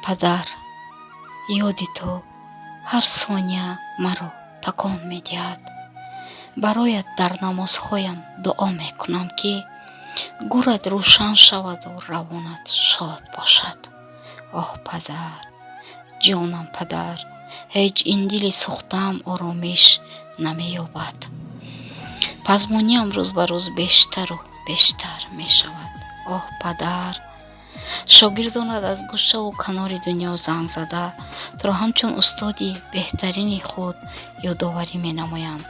Падар, ёди ту ҳар сония маро такон медиҳад. Бароят дар намозҳоям дуо мекунам, ки гӯрат рӯшан шаваду равонат шод бошад. Оҳ, падар, ҷонам, падар, ҳеҷ ин дили сӯхтаам оромиш намеёбад. Пазмониам рӯз ба рӯз бештару бештар мешавад. Оҳ, падар, шогирдонат аз гӯшаву канори дунё занг зада, туро ҳамчун устоди беҳтарини худ ёдоварӣ менамоянд.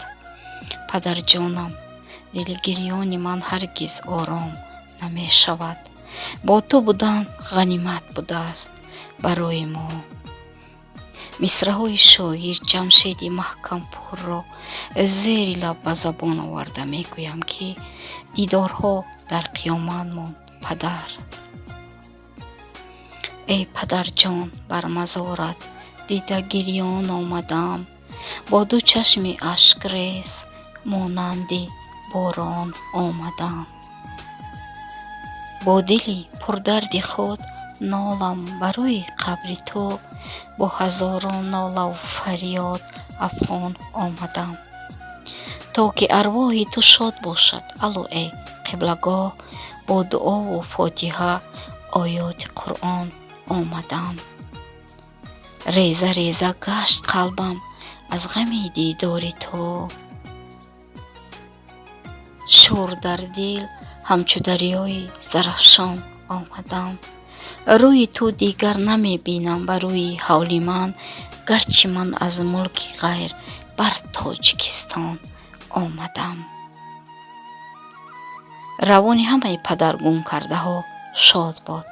Падарҷонам, дили гирёни ман ҳаргиз ором намешавад. Бо ту будан ғанимат будааст барои мо. Мисраҳои шоир Ҷамшеди Маҳкампурро зери лаб ба забон оварда мегӯям, ки дидорҳо дар қиёмат монд, падар. Эй падарҷон, бар мазорат дида гирён омадам, бо ду чашми ашкрез монанди борон омадам. Бо дили пурдарди худ нолам ба рӯи қабри ту, бо ҳазорон нолаву фарёд афғон омадам. То ки арвоҳи ту шод бошад, алло, эй қиблагоҳ, бо дуову фотиҳа, оёти Қуръон омадам. Реза реза гашт қалбам аз ғами дидори ту, шӯр дар дил ҳамчу дарёи Зарафшон омадам. Рӯи ту дигар намебинам ба рӯи ҳавли ман, гарчи ман аз мулки ғайр бар Тоҷикистон омадам. Равони ҳамаи падаргумкардаҳо шод бод,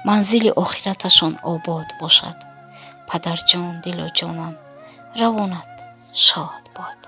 манзили охираташон обод бошад. Падарҷон, дилу ҷонам, равонат шод бод.